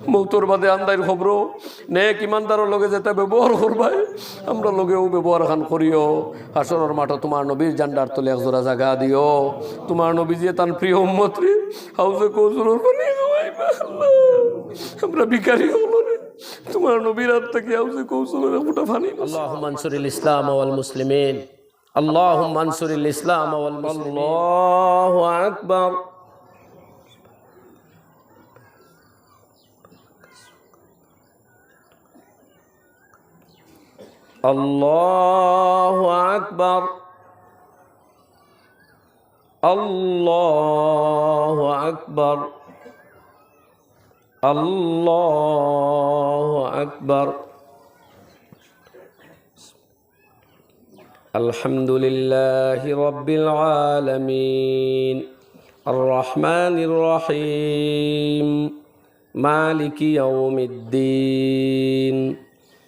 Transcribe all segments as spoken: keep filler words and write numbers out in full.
মৌতর বাদে আন্দাইর খবরো নেক ইমানদারর লগে যেতা ব্যবহার করবায়, আমরার লগে অউ ব্যবহার খান করিও। হাশরর মাঠো তুমার নবীর জান্ডার তলে এক জোড়া জাগা দিও। তুমার নবীজিয়ে তান প্রিয় উম্মতরে হাউজে কৌসরর পানি খাওয়াইবা। আল্লাহ, আমরা ভিখারি অকলরে তুমার নবীর আত থাকি হাউজে কৌসরর এক ফুটা পানি নসিব। اللهم انصر الإسلام والمسلمين. اللهم انصر الإسلام والمسلمين. الله أكبر. الله أكبر. الله أكبر. الله أكبر. الحمد لله رب العالمين. الرحمن الرحيم. مالك يوم الدين.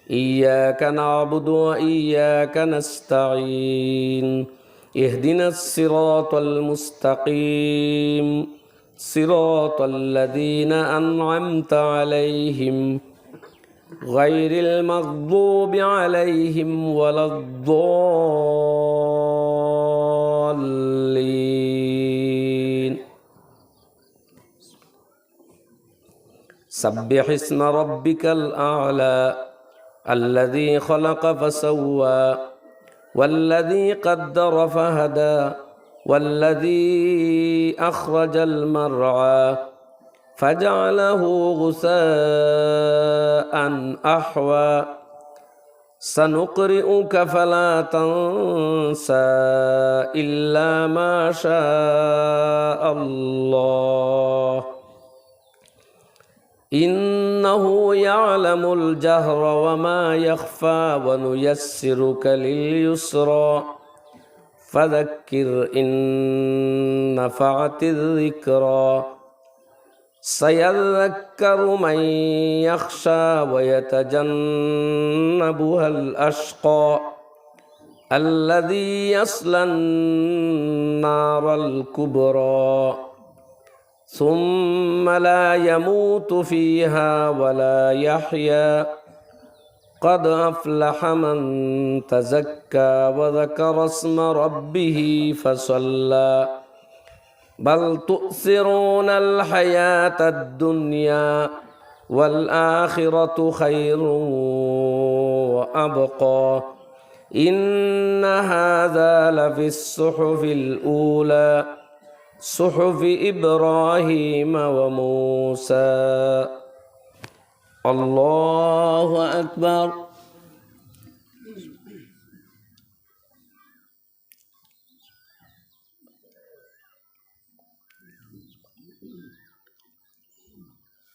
إياك نعبد وإياك نستعين. اهدنا الصراط المستقيم. صراط الذين أنعمت عليهم غير المغضوب عليهم ولا الضالين. سبح اسم ربك الأعلى. الذي خلق فسوى. والذي قدر فهدى. والذي أخرج المرعى. فجعله غثاء أحوى. سنقرئك فلا تنسى إلا ما شاء الله. إنه يعلم الجهر وما يخفى ونيسرك لليسرى. فذكر إن نفعت الذكرى. سيذكر من يخشى ويتجنبها الأشقى. الذي يصلى النار الكبرى. ثم لا يموت فيها ولا يحيا. قد أفلح من تزكى وذكر اسم ربه فصلى. بل تؤثرون الحياة الدنيا والآخرة خير وأبقى. إن هذا لفي الصحف الأولى. صحف إبراهيم وموسى. الله أكبر.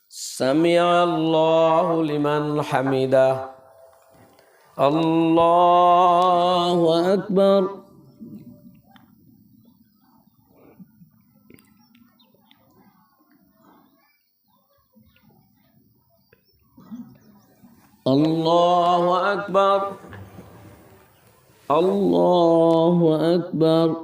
سمع الله لمن حمده. الله أكبر. الله أكبر. الله أكبر.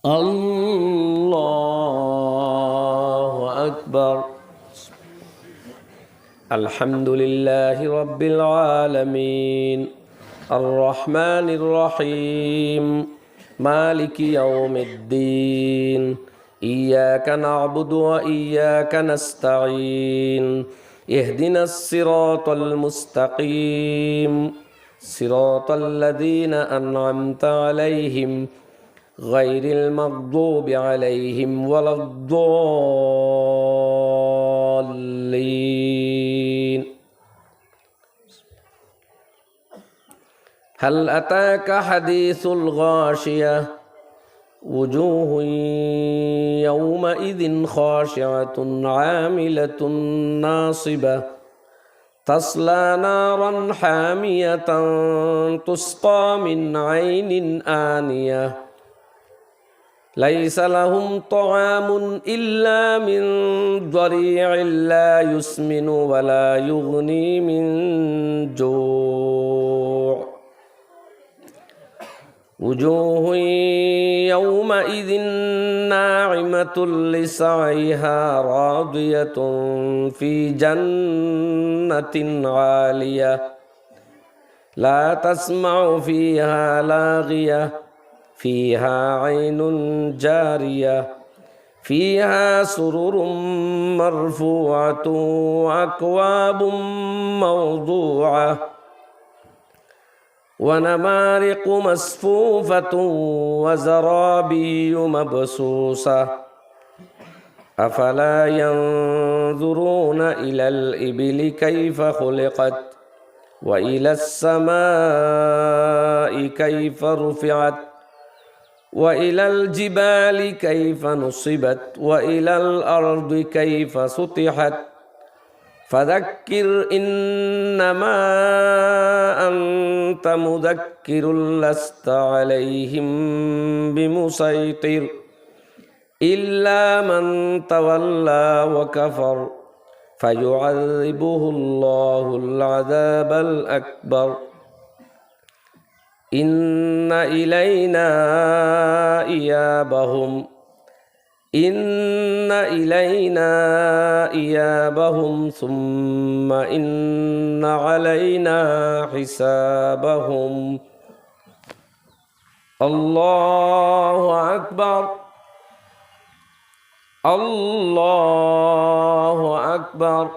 الله أكبر. الحمد لله رب العالمين. الرحمن الرحيم. مالك يوم الدين. إياك نعبد وإياك نستعين. اهدنا الصراط المستقيم. صراط الذين أنعمت عليهم غير المغضوب عليهم ولا الضالين. هل أتاك حديث الغاشية. وجوه يومئذ خاشعة عاملة ناصبة. تصلى نارا حامية. تسقى من عين آنية. ليس لهم طعام إلا من ضريع لا يسمن ولا يغني من جوع. وجوه يومئذ ناعمة لسعيها راضية في جنة عالية لا تسمع فيها لاغية فيها عين جارية فيها سرر مرفوعة وأكواب موضوعة ونمارق مصفوفة وزرابي مبثوثة أفلا ينظرون إلى الإبل كيف خلقت وإلى السماء كيف رفعت وإلى الجبال كيف نصبت وإلى الأرض كيف سطحت فذكر إنما أنت مذكر لست عليهم بمسيطر إلا من تولى وكفر فيعذبه الله العذاب الأكبر إن إلينا إيابهم إن إلينا إيابهم ثم إن علينا حسابهم الله أكبر الله أكبر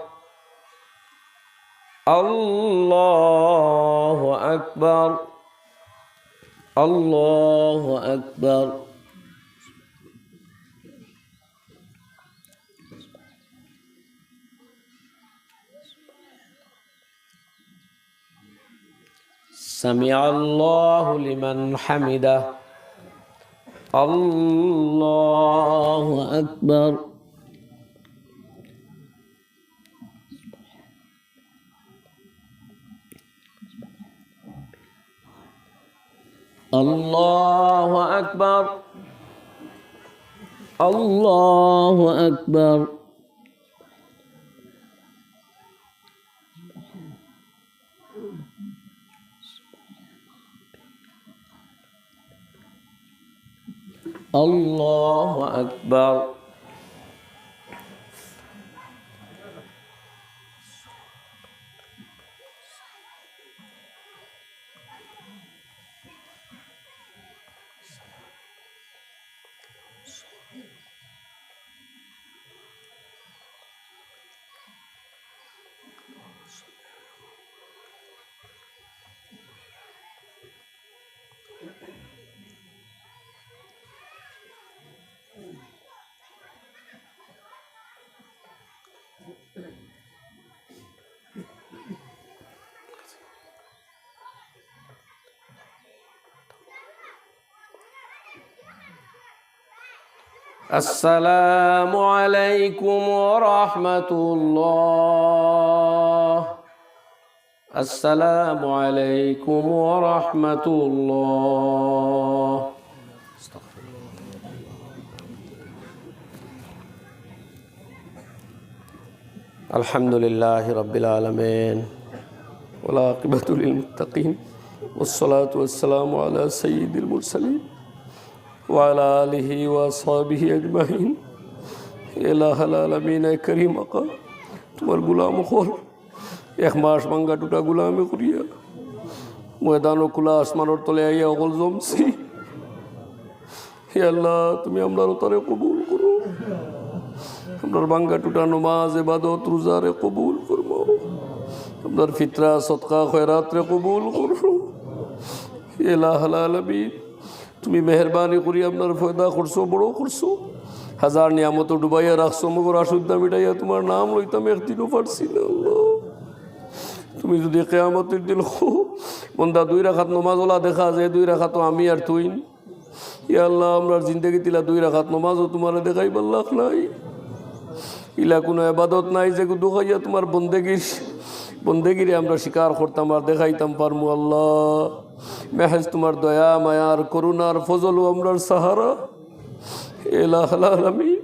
الله أكبر الله أكبر سمع الله لمن حمده الله أكبر الله أكبر الله أكبر الله أكبر السلام عليكم ورحمة الله. السلام عليكم ورحمة الله. الحمد لله رب العالمين والعاقبة للمتقين والصلاة والسلام على سيد المرسلين وعلى آله وأصحابه أجمعين. ইলাহাল আলামিন, এ করিম আকা, তুমার গুলাম অকল এক মাস ভাঙ্গা টুটা গুলামি করিয়া ময়দানো খোলা আসমানর তলে আইয়া অকল জমছি। হে আল্লাহ, তুমি আমরার অতারে কবুল করো। আমরার ভাঙ্গা টুটা নমাজ, ইবাদত, রোজারে কবুল ফরমাও। আমরার ফিতরা, সদকা, খয়রাতরে কবুল করো। ইলাহাল আলামিন, তুমি মেহেরবানি করি আমরার পয়দা করছো, বড় করছো। হাজার নিয়ামতো ডুবাইয়া রাখছো, মগর আসুদ্দা মিটাইয়া তুমার নাম লইতাম একদিনও পারছি না আল্লাহ। তুমি যুদি কিয়ামতর দিন কও, বন্দা দুই রাকাত নমাজ অলা দেখা যায়, দুই রাকাত আমি আর তুইন। ইয়া আল্লাহ, আমরার জিন্দেগিত ইলা দুই রাকাত নমাজও তুমারে দেখাইবার লাখ নাই। ইলা কুনু ইবাদত নাই যেগু দেখাইয়া তুমার বন্দেগির, বন্দেগিরে আমরা স্বীকার করতাম আর দেখাইতাম পারমু আল্লাহ। মেহেজ তুমার দয়া, মায়ার, করুণার ফজলও আমরার সাহারা। ইলাহাল আলামিন,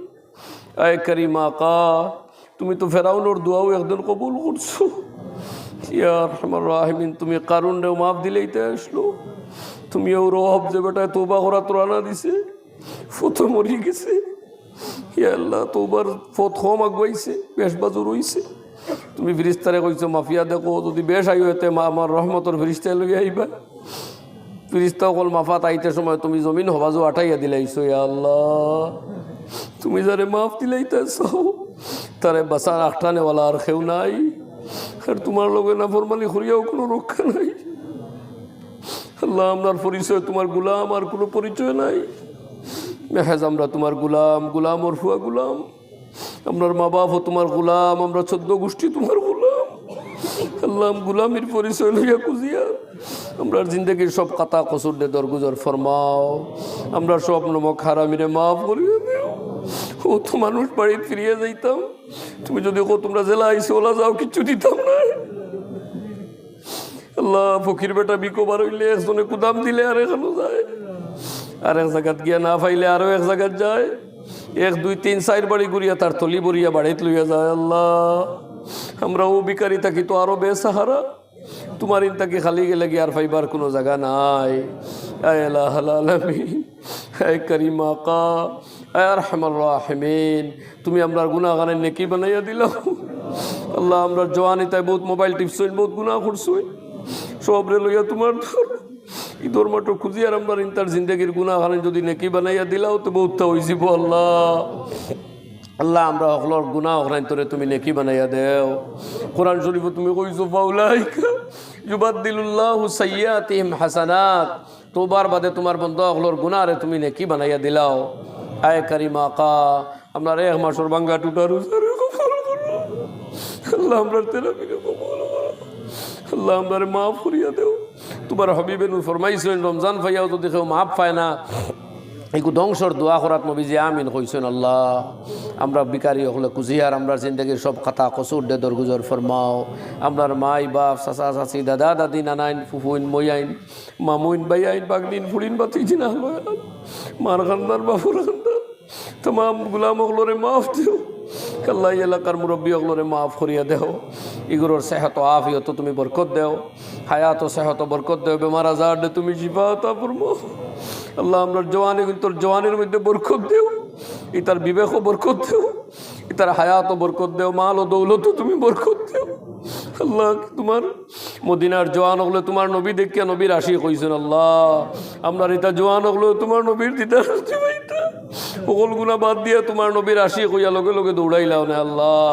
আয় করিম আকা, তুমি তো ফেরাউনর দোয়াও একদিন কবুল করছো। ইয়া আরহামার রাহিমিন, তুমি কারুনরেও মাফ দিলাইতে আসলো। তুমিও রব, যে বেটায় তওবা করাত রওয়ানা দিছে, পথো মরি গেছে। ইয়া আল্লাহ, তওবার পথ কম আগুয়াইছে, বেশ বাজুর অইছে। তুমি ফিরিস্তারে কইছো, "মাফিয়া দেখো, যদি বেশ আইও, এতে মা-, আমার রহমতর ফিরিস্তায় লইয়া আইবা।" ফিরিস্তা অকল মাফাত আইতে সময় তুমি জমিন হবাজু আটাইয়া দিলাইছো। ইয়া আল্লাহ, তুমি যারে মাফ দিলাইতাছো, তারে বাঁচার আখটানেওয়ালা আর কেউ নাই, আর তুমার লগে নাফরমানি করিয়াও কুনু রক্ষা নাই। আল্লাহ, আমরার পরিচয় তুমার গুলাম, আর কুনু পরিচয় নাই। মেহেজ, আমরা তুমার গুলাম, গুলামর ফুয়া গুলাম। আমরার মা বাপও তুমার গুলাম, আমরা চৌদ্দ গুষ্টি তুমার গুলাম। আল্লাহ, গুলামির পরিচয় লইয়া খুজিয়ার আমরার জিন্দেগির সব খাতা কসুররে দরগুজর ফরমাও। আমরার সব নমক হারামিরে মাফ করিয়া দেও। অত মানুষ বাড়িত ফিরিয়া যাইতাম, তুমি যদি কও তুমরা যেলা আইছো অলা যাও, কিচ্ছু দিতাম না। আল্লাহ, ফকির বেটা ভিকো বার অইলে একজনে কুদাম দিলে আরেকখানো যায়, আরেক জাগাত গিয়া না পাইলে আরো এক জাগাত যায়, এক দুই তিন চাইর বাড়ি ঘুরিয়া তার থলি ভরিয়া বাড়িত লইয়া যায়। আল্লাহ, আমরা অউ ভিখারি থাকি তো আরো বেসাহারা, তুমার ইন থাকি খালি গেলে গিয়া আর পাইবার কুনু জাগা নাই। আয় ইলাহাল আলামিন, আয় করিম আকা, আয় আরহামার রাহিমিন, তুমি আমরার গুনাহ খানাইন নেকি বানাইয়া দিলাও। আল্লাহ, আমরার জওয়ানিতায় বউত মোবাইল টিপছইন, বউত গুনাহ করছইন, সবরে লইয়া তুমার দর, ই দরমাটো খুজিয়ার আমরার ইনতার জিন্দেগির গুনাহ খানাইন যদি নেকি বানাইয়া দিলাও, তো বউততা অইযিবো। আল্লাহ, আল্লাহ, আমরা হকলর গুনাহ খানাইন তরে তুমি নেকি বানাইয়া দেও। কোরআন শরীফো তুমি কইছো, "ফাউলাইকা ইউবাদদিলুল্লাহু সাইয়্যাতিহিম হাসানাত।" তওবার বাদে তুমার বন্দা হকলর গুনাহরে তুমি নেকি বানাইয়া দিলাও। আয় করিম আকা, আমরার এক মাসর ভাঙ্গা টুটা রোজারে কবুল করো। আল্লাহ, আমরার তেরাবিরে কবুল করো। আল্লাহ, আমরারে মাফ করিয়া দেও। তুমার হাবিবে নূর ফরমাইছইন, রমজান পাইয়াও যদি কেউ মাফ পায় না, ইগু ধ্বংসর দোয়া করাত নবীজি আমিন কইছইন। আল্লাহ, আমরা ভিখারি হকলে খুজিয়ার আমরার জিন্দেগির সব খাতা কসুররে দরগুজর ফরমাও। আমরার মাই বাপ, চাচা চাচি, দাদা দাদি, নানাইন, ফুফুইন, মইয়াইন, মামুইন, ভাইয়াইন, ভাগনিন, ফুড়িন, ভাতিজিন, আহলো আয়াল, মার খান্দান, বাফর খান্দান, তামাম গুলাম হকলরে মাফ দেও। আল্লাহ, ই এলাকার মুরব্বি হকলরে মাফ করিয়া দেও। ইগুলোর সেহত ও আফিয়ত তুমি বরকত দেও, হায়াত ও সেহত বরকত দেও, বেমার আজাররে তুমি শিফা আতা ফরমাও। আল্লাহ, আমরার জওয়ানি, কিন্তু জওয়ানির মধ্যে বরকত দেও, ইতার বিবেকও বরকত দেও, ইতার হায়াতও বরকত দেও, মাল ও দৌলতও তুমি বরকত দেও। আল্লাহ, তুমার মদিনার জওয়ান হকলে তুমার নবী দেখিয়া নবীর আশিক অইছইন। আল্লাহ, আমরার ইতা জওয়ান হকলে তুমার নবীর দিদার নসিব অইতা, হকল গুনা বাদ দিয়া তুমার নবীর আশিক অইয়া লগে লগে দৌড়াইলাও না। আল্লাহ,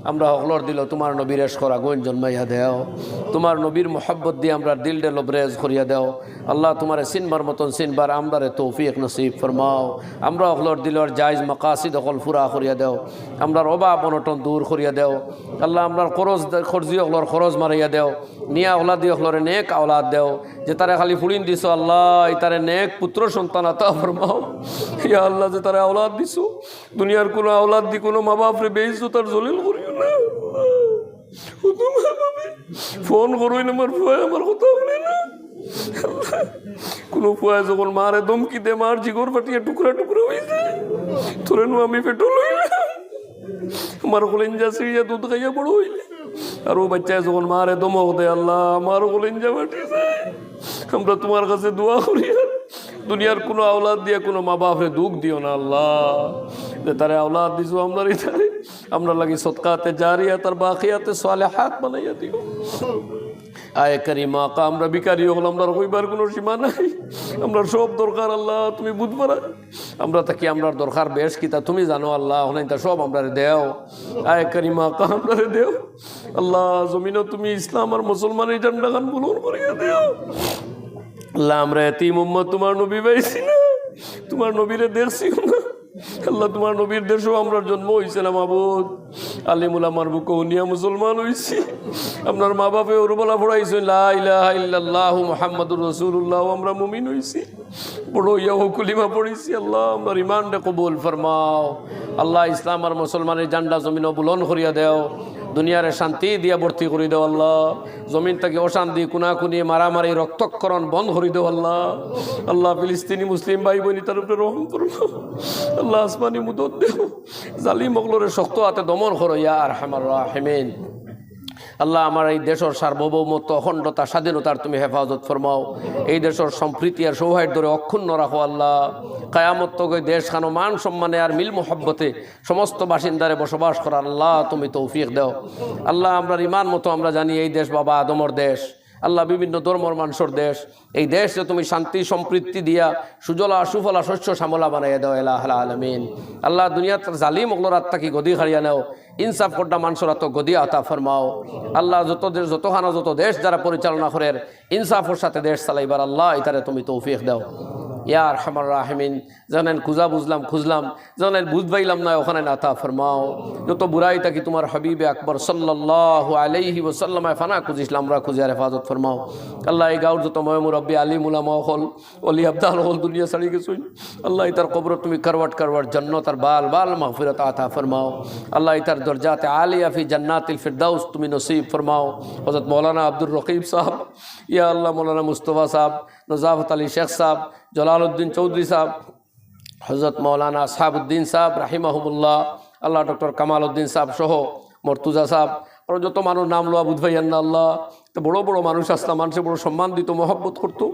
আমরা হকলর দিলো তুমার নবীর এশকর আগুন জন্মাইয়া দেও, তুমার নবীর মোহাব্বত দিয়া আমরার দিলরে লবরেজ করিয়া দেও। আল্লাহ, তুমারে চিনবার মতন চিনবার আমরারে তৌফিক নসিব ফরমাও। আমরা হকলর দিলর জায়েজ মাকাসিদ হকল পুরা করিয়া দেও, আমরার অভাব অনটন দূর করিয়া দেও। আল্লাহ, আমরার করজ, করজি হকলর করজ মারাইয়া দেও, নিয়া আওলাদি হকলরে নেক আওলাদ দেও। যেতারে খালি ফুড়িন দিছো আল্লাহ, ইতারে নেক পুত্র সন্তান আতা ফরমাও। ইয়া আল্লাহ, যেতারে আওলাদ দিছো, দুনিয়ার কুনু আওলাদ দি কুনু মা বাপরে বেইজ্জত আর জলিল করিও না। হুদু মা বাপে ফোন করইন, আমার ফুয়ায় আমার কথা হুনে না। কুনু ফুয়ায় যখন মারে ধমকি দে, মার জিগর ফাটিয়া টুকরা টুকরা অইযায়। তোরে নু আমি পেটো লইলাম, আমার কলিঞ্জা ছিড়িয়া দুধ খাইয়া বড় অইলে, আর অউ বাইচ্চায় যখন মারে ধমক দে, আল্লাহ, আমার কলিঞ্জা ফাটি যায়। আমরা তুমার কাছে দোয়া করি, আর দুনিয়ার কুনু আওলাদ দিয়া কুনু মা বাপরে দুখ দিও না আল্লাহ। যেতারে আওলাদ দিছো আমরার ইতারে, আমরার লাগি সদকাতে জারিয়া, তার বাকিয়াতে সালেহাত বানাইয়া দিও। আয় করিম আকা, আমরা ভিখারি হকল, আমরার কইবার কুনু সীমা নাই। আমরার সব দরকার আল্লাহ, তুমি বুঝবা না। আমরা থাকি আমরার দরকার বেশ কিতা তুমি জানো আল্লাহ, অখন ইতা সব আমরারে দেও। আয় করিম আকা, আমরারে দেও। আল্লাহ, জমিনো তুমি ইসলাম আর মুসলমানের ঝান্ডা খান বুলন্দ করিয়া দেও। আল্লাহ, আমরা এতিম উম্মত, তুমার নবী পাইছি না, তুমার নবীরে দেখছিও না। আল্লাহ, তুমার নবীর দেশো আমরার জন্ম অইছে না মাবুদ। আলিম উলামার বুকে হুনিয়া মুসলমান অইছি। আমরার মা বাপে অরুবালা পড়াইছইন, লা ইলাহা ইল্লাল্লাহু মুহাম্মাদুর রাসূলুল্লাহ, আমরা মুমিন অইছি। বড় অইয়া অউ কলিমা পড়ছি। আল্লাহ, আমরার ইমানরে কবুল ফরমাও। আল্লাহ, ইসলাম আর মুসলমানের ঝান্ডা জমিনো বুলন্দ করিয়া দেও। দুনিয়ারে শান্তি দিয়া ভর্তি করি দেও আল্লাহ। জমিন থাকি অশান্তি, কুনাকুনি, মারামারি, রক্তক্ষরণ বন্ধ করি দেও আল্লাহ। আল্লাহ, ফিলিস্তিনি মুসলিম ভাই বইন ইতার উপরে রহম ফরমাও। আল্লাহ, আসমানি মদদ দেও। জালিম হকলরে শক্ত আতে দমন করো, ইয়া আরহামার রাহিমিন। আল্লাহ, আমার এই দেশর সার্বভৌমত্ব, অখণ্ডতা, স্বাধীনতার তুমি হেফাজত ফরমাও। এই দেশর সম্প্রীতি আর সৌহার্দ্যরে অক্ষুণ্ণ রাখো আল্লাহ। কায়ামত তক এই দেশখানো মান সম্মানে আর মিল মহব্বতে সমস্ত বাসিন্দারে বসবাস করার আল্লাহ তুমি তৌফিক দেও। আল্লাহ, আমরার ইমান মতো আমরা জানি এই দেশ বাবা আদমর দেশ, আল্লাহ বিভিন্ন ধর্মর মানষর দেশ। এই দেশরে তুমি শান্তি সম্প্রীতি দিয়া সুজলা সুফলা শস্য শ্যামলা বানাইয়া দেও এলাহাল আলামিন। আল্লাহ, দুনিয়াত জালিম অকলর আত থাকি গদি কাড়িয়া নেও, ইনসাফ করডা মানষর আতো গদি আতা ফরমাও। আল্লাহ, যত দেশ, যতখানো যত দেশ যারা পরিচালনা করের, ইনসাফর সাথে দেশ চালাইবার আল্লাহ ইতারে তুমি তৌফিক দেও। ইয়া আরহামার রাহিমিন, যেখানে খুঁজা বুঝলাম খুঁজলাম, যেখানে বুঝ পাইলাম না অখানে আতা ফরমাও। যত বুরাই থাকি তোমার হাবিবে আকবর সাল্লাল্লাহু আলাইহি ওয়াসাল্লামে ফানা খুঁজিছিলাম, আমরা খুঁজিয়ার হেফাজত ফরমাও। আল্লাহ, এই গাঁওর যত ময় মুরব্বী, আলিম উলামা অকল, অলি আবদাল অকল দুনিয়া ছাড়ি গেছইন। আল্লাহ, ইতার কবর তুমি কারওয়াট কারওয়াট জান্নাত আর বাল বাল মাগফিরাত আতা ফরমাও। আল্লাহ, ইতার দরজাতে আলিয়া ফি জান্নাতিল ফিরদাউস তুমি নসিব ফরমাও। হযরত মাওলানা আব্দুর রকিব সাহেব, ইয়া আল্লাহ, মাওলানা মুস্তফা সাহেব, নজাফত আলী শেখ সাহেব, জলালউদ্দিন চৌধুরী সাহেব, হযরত মাওলানা সাহাবউদ্দিন সাহেব রাহিমাহুমুল্লাহ, আল্লাহ, ডক্টর কামাল উদ্দিন সাহেব সহ মর্তুজা সাহেব, আর যত মানুষ নাম লওয়া বুঝ পাইয়ার না আল্লাহ, তো বড় বড় মানুষ আসলা, মানুষে বড় সম্মান দিত, মহব্বত করতো।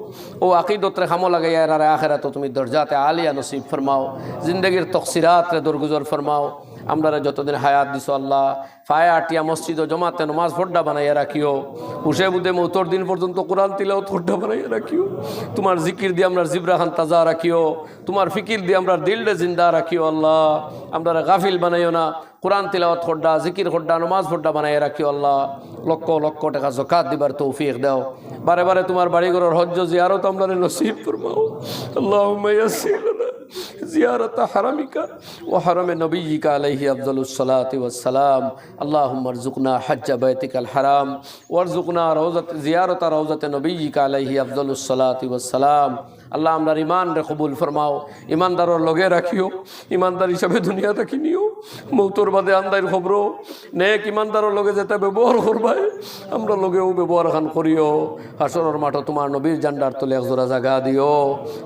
ও আকিদতরে কামো লাগাইয়া এরারে আখেরাতো তুমি দরজাতে আলিয়া নসিব ফরমাও। জিন্দেগির তকসিরাতরে দরগুজর ফরমাও। আমরারে যতদিন হায়াত দিছো আল্লাহ, পায়ে আটিয়া মসজিদো জমাতে নমাজ পড়ডা বানাইয়া রাখিও। হুশে বুদ্ধে মৌতর দিন পর্যন্ত কোরআন তিলাওত পড়ডা বানাইয়া রাখিও। তোমার জিকির দি আমরার জিব্রাখান তাজা রাখিও। তোমার ফিকির দি আমরার দিলরে জিন্দা রাখিও আল্লাহ। আমরারে গাফিল বানাইও না। কোরআন তিলাওত করডা, জিকির করডা, নমাজ পড়ডা বানাইয়া রাখিও আল্লাহ। লক্ষ লক্ষ টেকা যাকাত দিবার তৌফিক দেও। বারে বারে তোমার বাড়ি ঘরর হজ্জ জিয়ারত আমরারে নসিব ফরমাও। اللهم يسر لنا زيارة حرمك وحرم نبيك عليه أفضل الصلاة والسلام. اللهم ارزقنا حج بيتك الحرام وارزقنا روضة، زيارة روضة نبيك عليه أفضل الصلاة والسلام. আল্লাহ, আমরার ইমানরে কবুল ফরমাও, ইমানদারর লগে রাখিও, ইমানদার হিসাবে দুনিয়া থাকি নিও। মৌতর বাদে আন্দাইর কবরো নেক ইমানদারর লগে যেতা ব্যবহার করবায়, আমরার লগেও ব্যবহারখান করিও। হাশরর মাঠো তোমার নবীর জান্ডার তলে এক জোড়া জাগা দিও।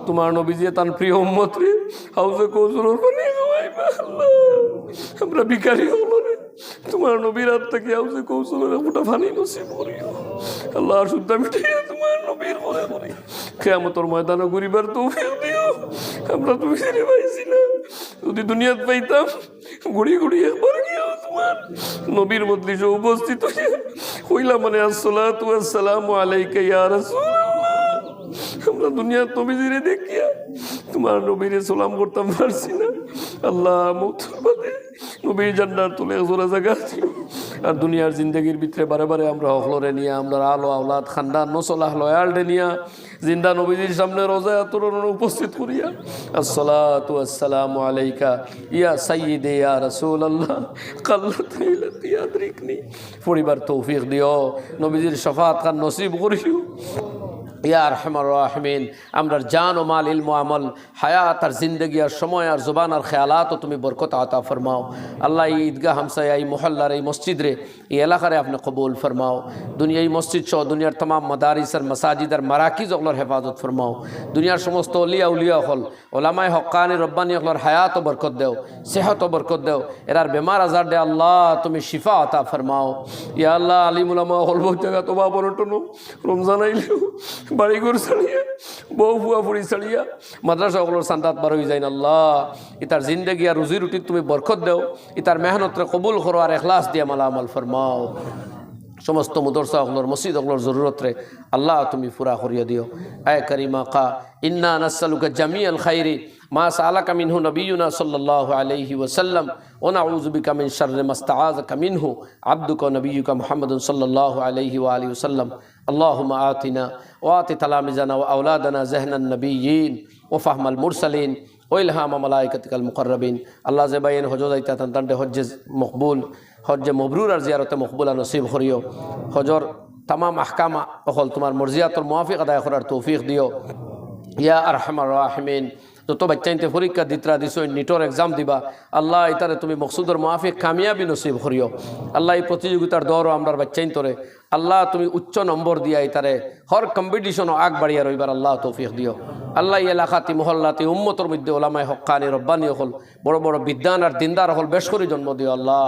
তোমার নবীজিয়ে তান প্রিয় উম্মতরে হাউজে কৌসরর পানি খাওয়াইবা আল্লাহ। আমরা ভিখারি অকলরে তোমার নবীর আত থাকি হাউজে কৌসরর এক ফুটা পানি নসিব করিও আল্লাহ। শুদ্ধা মিটাইয়া তোমার নবীর ঘরে ঘরে কিয়ামতর ময়দানো ঘুরিবার তৌফিক দিও। আমরা তো ফিরে পাইছি না, যদি দুনিয়াত পাইতাম, ঘুরি ঘুরি একবার গিয়াও তোমার নবীর মজলিসো উপস্থিত অইয়া কইলাম মানে, "আসসালাতু ওয়াসসালামু আলাইকা ইয়া রাসূলুল্লাহ।" আমরা দুনিয়াত নবীজিরে দেখিয়া তোমার নবীরে সালাম করতাম পারছি না। আল্লাহ, মৌতর বাদে নবীর জান্ডার তলে এক জোড়া জাগা দিও। আর দুনিয়ার জিন্দেগির ভিতরে বারে বারে আমরা হকলরে নিয়া, আমরা আলো আওলাদ খান্দান নসল আহলো আয়ালরে নিয়া জিন্দা নবীজির সামনে রওজায়ে আতহরর উপস্থিত করিয়া, আসসালাতু ওয়াসসালামু আলাইকা ইয়া সাইয়্যিদি ইয়া রাসূলুল্লাহ, কাল্লাত লাইলাতি আদরিকনি পড়িবার তৌফিক দিও। নবীজির শাফাআতখান নসিব করিও। ইয়া আরহামার রাহিমিন, আমরার জান ও মাল, ইলম ও আমল, হায়াত আর জিন্দেগি আর সময় আর জুবান আর খেয়ালাতো তুমি বরকত আতা ফরমাও। আল্লাহ, এই ঈদগাহ হামসায়া, এই মহল্লার এই মসজিদরে, এই এলাকারে আপনে কবুল ফরমাও। দুনিয়া, এই মসজিদ সহ দুনিয়ার তামাম মাদারিস আর মাসাজিদ আর মারাকিজ অকলর হেফাজত ফরমাও। দুনিয়ার সমস্ত অলিয়া উলিয়া অকল, ওলামায়ে হক্কানি রব্বানি অকলর হায়াতো বরকত দেও, সেহতো বরকত দেও। এরার বেমার আজাররে আল্লাহ তুমি শিফা আতা ফরমাও। ইয়া আল্লাহ, আলিম উলামা অকল বউত জাগাত অভাব অনটনো, রমজান আইলেও বাড়ি ঘর ছাড়িয়া, বউ ফুয়া ফুড়ি ছাড়িয়া, মাদ্রাসা অকলর চান্দাত বার অইযাইন আল্লাহ। ইতার জিন্দেগি আর রুজি রুটিত তুমি বরকত দেও, ইতার মেহনতরে কবুল করো আর এখলাস দিয়া মালামাল ফরমাও। সমস্ত মাদ্রাসা অকলর, মসজিদ অকলর জরুরতরে আল্লাহ তুমি পুরা করিয়া দিও। আয় করিম আকা, ইন্না নাসআলুকা জামিআল খাইরি মা সাআলাকা মিনহু নবিয়ুনা সাল্লাল্লাহু আলাইহি ওয়াসাল্লাম, ওয়া নাউযু বিকা মিন শাররি মাস্তাআযাকা মিনহু আবদুকা ওয়া নাবিয়্যুকা মুহাম্মাদুন সাল্লাল্লাহু আলাইহি ওয়া আলিহি ওয়াসাল্লাম। আল্লাহুম্মা আতিনা ওয়া আতি তালামিজানা ওয়া আওলাদানা যাহনান নাবিয়্যিন ওয়া ফাহমাল মুরসালিন ওয়া ইলহামা মালাইকাতিকাল মুকাররাবিন। আল্লাহ, যে ভাইয়াইন হজ্জো যাইতা তান তানরে হজ্জে মকবুল, হজ্জে মবরুর আর জিয়ারতে মকবুলা নসিব করিও। হজ্জর তামাম আহকাম অকল তোমার মর্জিয়াতর মুয়াফিক আদায় করার তৌফিক দিও। ইয়া আরহামার রাহিমিন, যত বাইচ্চাইন্তে পরীক্ষা দিতরা দিছইন, নিটর এক্সাম দিবা, আল্লাহ, ইতারে তুমি মকসুদর মুয়াফিক কামিয়াবি নসিব করিও। আল্লাহ, এই প্রতিযোগিতার দৌড়ো আমরার বাইচ্চাইন্তরে আল্লাহ, তুমি উচ্চ নম্বর দিয়া ইতারে হর কম্পিটিশনও আগ বাড়িয়া রইবার আল্লাহ তৌফিক দিও। আল্লাহ, এই এলাকাতি মহল্লাতি উম্মতর মধ্যে ওলামায়ে হক্কানি রব্বানি অকল, বড় বড় বিদ্বান আর দিনদার অকল বেশ করি জন্ম দিও আল্লাহ।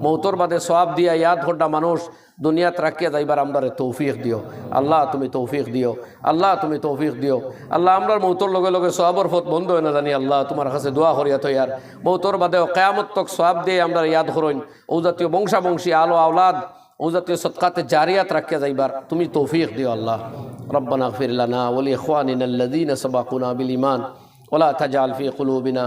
মৌতর বাদে সওয়াব দিয়া ইয়াদ করডা মানুষ দুনিয়াত রাখিয়া যাইবার আমরারে তৌফিক দিও আল্লাহ, তুমি তৌফিক দিও আল্লাহ, তুমি তৌফিক দিও আল্লাহ। আমরার মৌতর লগে লগে সওয়াবর পথ বন্ধ অয় না জানি আল্লাহ, তুমার কাছে দোয়া করিয়া থইয়ার। মৌতর বাদেও কিয়ামত তক সওয়াব দিয়া আমরারে ইয়াদ করইন। ও জাতীয় বংশাবংশী আলো আওলাদ, ও জাতীয় সদকাতে জারিয়াত রাখিয়া যাইবার তুমি তৌফিক দিও আল্লাহ। ربنا اغفر لنا ولإخواننا الذين سبقونا بالإيمان ولا تجعل في قلوبنا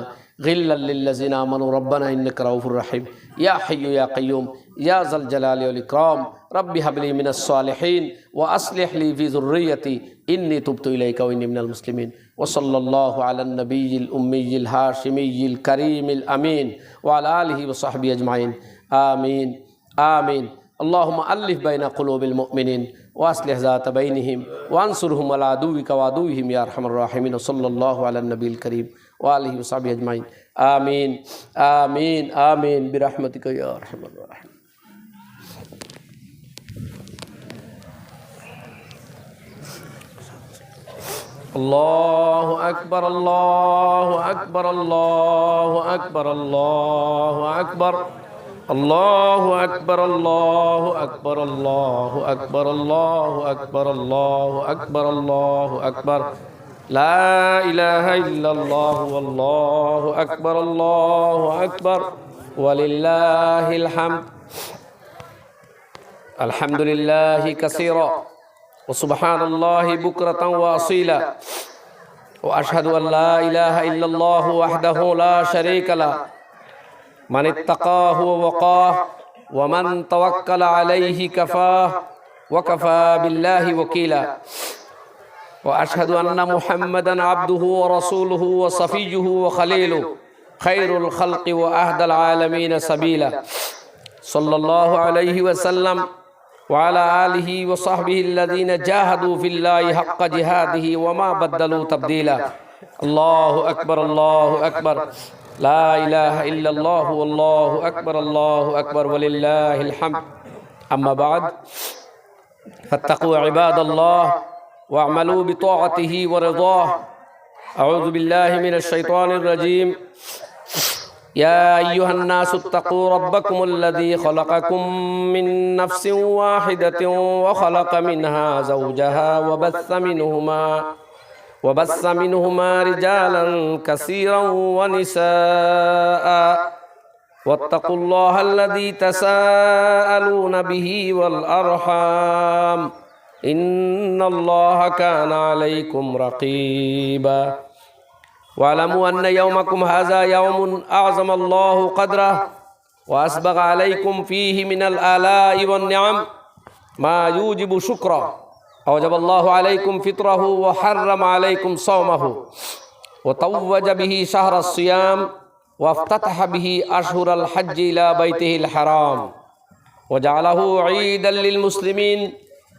غلا للذين آمنوا ربنا إنك رؤوف رحيم. يا حي يا قيوم يا ذا الجلال والإكرام، رب هب لي من الصالحين وأصلح لي في ذريتي إني تبت إليك وإني من المسلمين. وصلى الله على النبي الأمي الهاشمي الكريم الأمين وعلى آله وصحبه أجمعين. آمين. آمين. اللهم ألف بين قلوب المؤمنين وأصلح ذات بينهم وانصرهم على عدوك وعدوهم يا أرحم الراحمين. وصلى الله على النبي الكريم وآله وصحبه أجمعين. آمين. آمين. آمين برحمتك يا أرحم الراحمين. الله أكبر، الله أكبر، الله أكبر، الله أكبر. الله أكبر، الله أكبر، الله أكبر، الله أكبر، الله أكبر، الله أكبر. لا إله إلا الله، والله أكبر، الله أكبر، ولله الحمد. الحمد لله كثيرا، وسبحان الله بكرة وأصيلا، وأشهد أن لا إله إلا الله وحده لا شريك له، من اتقاه ووقاه، ومن توكل عليه كفاه، وكفى بالله وكيلا. وأشهد أن محمدا عبده ورسوله وصفيه وخليله، خير الخلق وأهدى العالمين سبيلا، صلى الله عليه وسلم وعلى آله وصحبه الذين جاهدوا في الله حق جهاده وما بدلوا تبديلا. الله أكبر، الله أكبر، لا إله إلا الله، والله أكبر، الله أكبر، ولله الحمد. أما بعد، فاتقوا عباد الله واعملوا بطاعته ورضاه. أعوذ بالله من الشيطان الرجيم. يا أيها الناس اتقوا ربكم الذي خلقكم من نفس واحدة وخلق منها زوجها وبث منهما، وبث منهما رجالا كثيرا ونساء، واتقوا الله الذي تساءلون به والأرحام، إن الله كان عليكم رقيبا. واعلموا أن يومكم هذا يوم أعظم الله قدره، وأسبغ عليكم فيه من الآلاء والنعم ما يوجب شكره، أوجب الله عليكم فطره وحرم عليكم صومه، وتوج به شهر الصيام، وافتتح به أشهر الحج إلى بيته الحرام، وجعله عيدا للمسلمين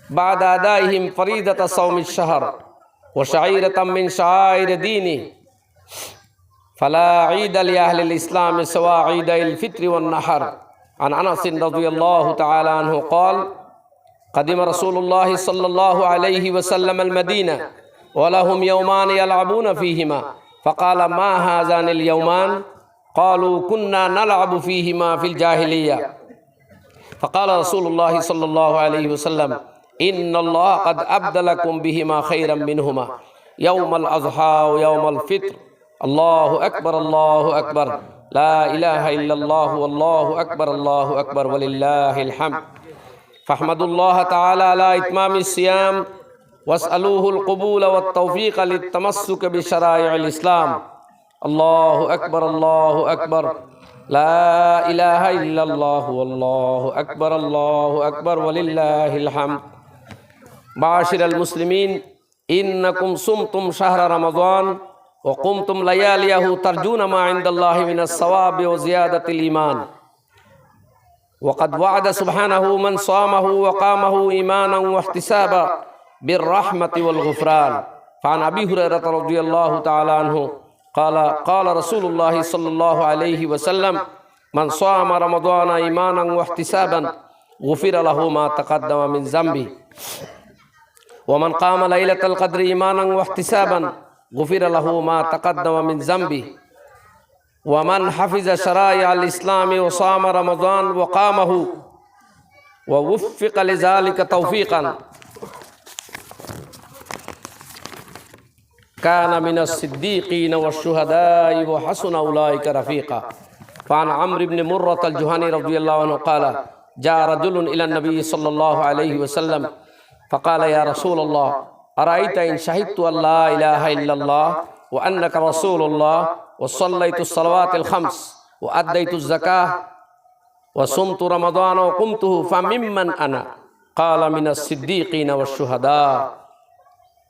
بعد أدائهم فريضة صوم الشهر وشعيرة من شعائر دينه، فلا عيد لأهل الإسلام سوى عيدي الفطر والنحر. عن أنس رضي الله تعالى عنه قال: قدم رسول الله صلى الله عليه وسلم المدينة ولهم يومان يلعبون فيهما، فقال: ما هذان اليومان؟ قالوا: كنا نلعب فيهما في الجاهلية. فقال رسول الله صلى الله عليه وسلم: إن الله قد أبدلكم بهما خيرا منهما يوم الأضحى ويوم الفطر. الله أكبر، الله أكبر، لا إله إلا الله، والله أكبر، الله أكبر، ولله الحمد. فاحمدوا الله تعالى على إتمام الصيام، واسألوه القبول والتوفيق للتمسك بشرائع الإسلام. الله أكبر، الله أكبر، لا إله إلا الله، والله أكبر، الله أكبر، ولله الحمد. معاشر المسلمين، إنكم صمتم شهر رمضان وقمتم لياليه ترجون ما عند الله من الثواب وزيادة الإيمان. وقد وعد سبحانه من صامه وقامه إيمانا واحتسابا بالرحمة والغفران. فعن أبي هريرة رضي الله تعالى عنه قال: قال رسول الله صلى الله عليه وسلم: من صام رمضان إيمانا واحتسابا غفر له ما تقدم من ذنبه، ومن قام ليلة القدر إيمانا واحتسابا غفر له ما تقدم من ذنبه، ومن حفظ شرائع الإسلام وصام رمضان وقامه ووفق لذلك توفيقا كان من الصديقين والشهداء وحسن أولئك رفيقا. فعن عمرو بن مرة الجهني رضي الله عنه قال: جاء رجل إلى النبي صلى الله عليه وسلم فقال: يا رسول الله، أرأيت إن شهدت أن لا إله إلا الله وأنك رسول الله وصليت الصلوات الخمس وأديت الزكاة وصمت رمضان وقمته فممن أنا؟ قال: من الصديقين والشهداء.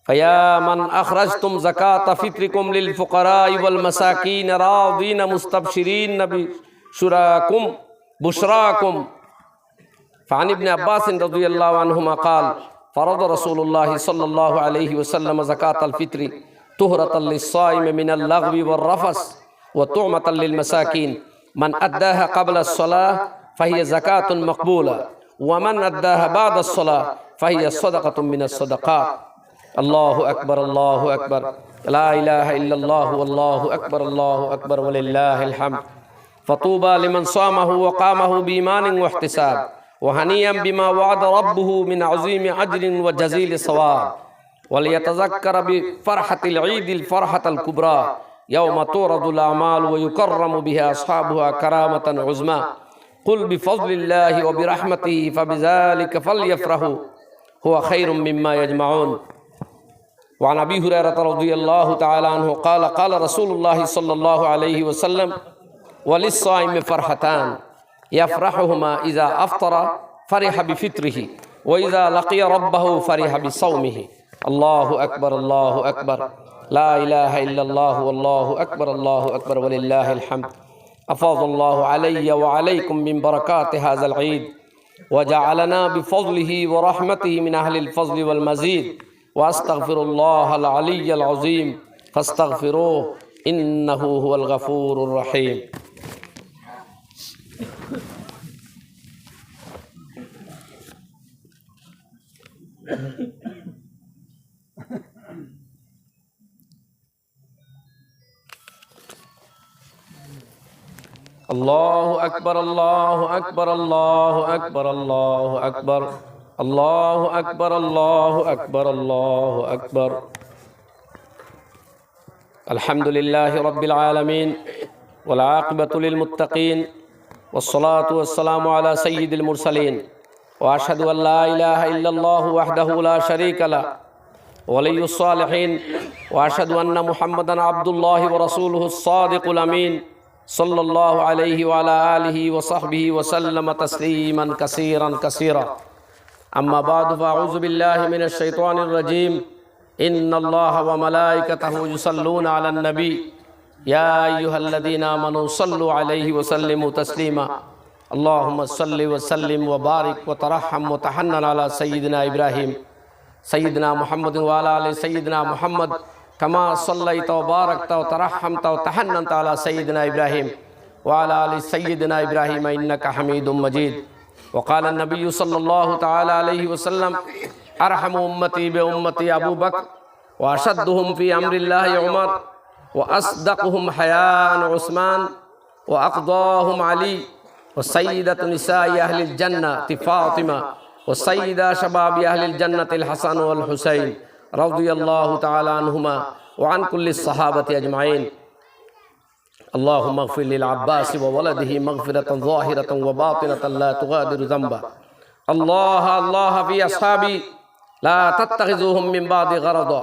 فيا من أخرجتم زكاة فطركم للفقراء والمساكين راضين مستبشرين بشراكم، بشراكم. فعن ابن عباس رضي الله عنهما قال: فرض رسول الله صلى الله عليه وسلم زكاة الفطر طهرة للصائم من اللغو والرفث وطعمة للمساكين، من أداها قبل الصلاة فهي زكاة مقبولة، ومن أداها بعد الصلاة فهي صدقة من الصدقات. الله أكبر، الله أكبر، لا إله إلا الله، والله أكبر، الله أكبر، ولله الحمد. فطوبى لمن صامه وقامه بإيمان واحتساب، وهنيئا بما وعد ربه من عظيم أجر وجزيل ثواب. وليتذكر بفرحة العيد الفرحة الكبرى يوم تعرض الأعمال ويكرم بها أصحابها كرامة عظمى. قل بفضل الله وبرحمته فبذلك فليفرحوا هو خير مما يجمعون. وعن أبي هريرة رضي الله تعالى عنه قال: قال رسول الله صلى الله عليه وسلم: وللصائم فرحتان يفرحهما إذا أفطر فرح بفطره، وإذا لقي ربه فرح بصومه. الله أكبر، الله أكبر، لا إله إلا الله، والله أكبر، الله أكبر، ولله الحمد. أفاض الله علي وعليكم من بركات هذا العيد، وجعلنا بفضله ورحمته من أهل الفضل والمزيد. وأستغفر الله العلي العظيم فاستغفروه إنه هو الغفور الرحيم. الله أكبر، الله أكبر، الله أكبر، الله أكبر، الله أكبر، الله أكبر، الله أكبر. الحمد لله رب العالمين، والعاقبة للمتقين، والصلاة والسلام على سيد المرسلين، وأشهد أن لا إله إلا الله وحده لا شريك له ولي الصالحين، وأشهد أن محمدا عبد الله ورسوله الصادق الأمين، صلى الله عليه وعلى آله وصحبه وسلم تسليما كثيرا كثيرا. أما بعد، فأعوذ بالله من الشيطان الرجيم. إن الله وملائكته يصلون على النبي، يا أيها الذين آمنوا صلوا عليه وسلموا تسليما. اللهم صل وسلم وبارك وترحم وتحنن على سيدنا إبراهيم، سيدنا محمد وعلى آل سيدنا محمد، كما صليت وباركت وترحمت وتحننت على سيدنا إبراهيم وعلى آل سيدنا إبراهيم إنك حميد مجيد. وقال النبي صلى الله تعالى عليه وسلم: أرحم أمتي بأمتي أبو بكر، وأشدهم في أمر الله عمر، وأصدقهم حياء عثمان، وأقضاهم علي، وسيدة نساء أهل الجنة فاطمة، وسيدا شباب أهل الجنة الحسن والحسين، رضي الله تعالى عنهما وعن كل الصحابة أجمعين. اللهم اغفر للعباس وولده مغفرة ظاهرة وباطنة لا تغادر ذنبا. الله الله في أصحابي، لا تتخذوهم من بعدي غرضا،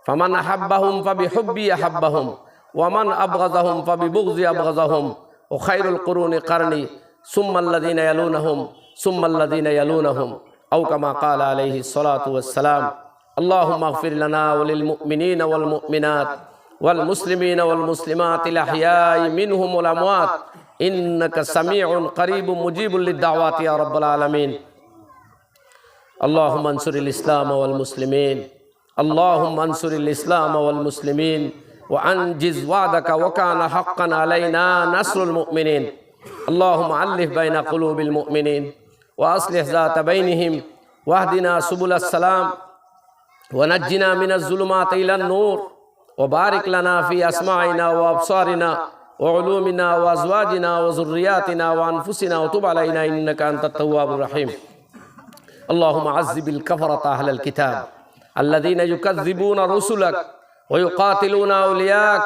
فمن أحبهم فبحبي أحبهم، ومن أبغضهم فببغضي أبغضهم، وخير القرون قرني، ثم الذين يلونهم، ثم الذين يلونهم، أو كما قال عليه الصلاة والسلام. اللهم اغفر لنا وللمؤمنين والمؤمنات والمسلمين والمسلمات الأحياء منهم والأموات، إنك سميع قريب مجيب للدعوات يا رب العالمين. اللهم انصر الإسلام والمسلمين. اللهم انصر الإسلام والمسلمين وأنجز وعدك وكان حقا علينا نصر المؤمنين. اللهم ألف بين قلوب المؤمنين. وأصلح ذات بينهم واهدنا سبل السلام ونجنا من الظلمات إلى النور وبارك لنا في أسماعنا وأبصارنا وعلومنا وأزواجنا وذرياتنا وأنفسنا وتب علينا إنك أنت التواب الرحيم. اللهم عذب الكفرة أهل الكتاب الذين يكذبون رسلك ويقاتلون أولياءك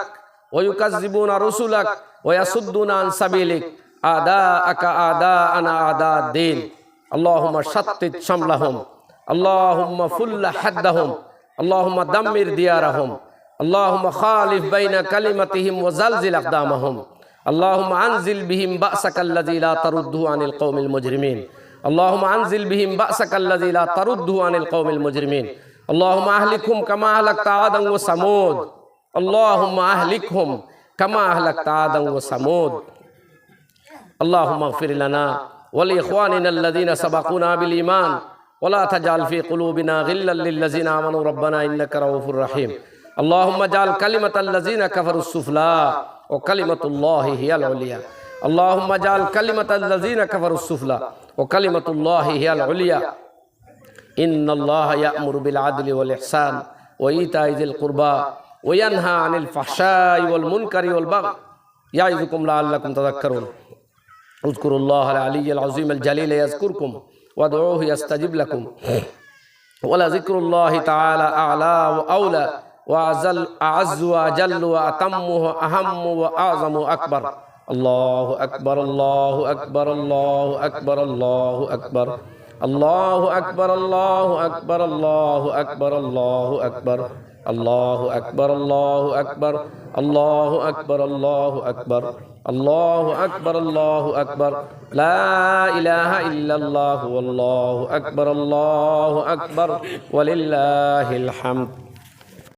ويكذبون رسلك ويصدون عن سبيلك أعداءك أعداءنا أعداء الدين. اللهم شتت شملهم. اللهم فل حدهم. اللهم دمر ديارهم. اللهم خالف بين كلمتهم وزلزل أقدامهم. اللهم أنزل بهم بأسك الذي لا ترده عن القوم المجرمين. اللهم أنزل بهم بأسك الذي لا ترده عن القوم المجرمين. اللهم أهلكهم كما أهلكت عادا وثمود. اللهم أهلكهم كما أهلكت عادا وثمود. اللهم اغفر لنا ولإخواننا الذين سبقونا بالإيمان ولا تجعل في قلوبنا غلا للذين آمنوا ربنا إنك رؤوف رحيم. اللهم اجعل كلمة الذين كفروا السفلى وكلمة الله هي العليا. اللهم اجعل كلمة الذين كفروا السفلى وكلمة الله هي العليا. إن الله يأمر بالعدل والإحسان وإيتاء ذي القربى وينهى عن الفحشاء والمنكر والبغي يعظكم لعلكم تذكرون. اذكروا الله العلي العظيم الجليل يذكركم وادعوه يستجب لكم ولذكر الله تعالى أعلى وأولى وأعز وأجل وأتم وأهم وأعظم وأكبر. الله أكبر، الله أكبر، الله أكبر، الله أكبر. الله أكبر، الله أكبر، الله أكبر، الله أكبر. الله أكبر، الله أكبر، الله أكبر، الله أكبر. الله أكبر، الله أكبر. لا إله إلا الله، والله أكبر، الله أكبر، ولله الحمد.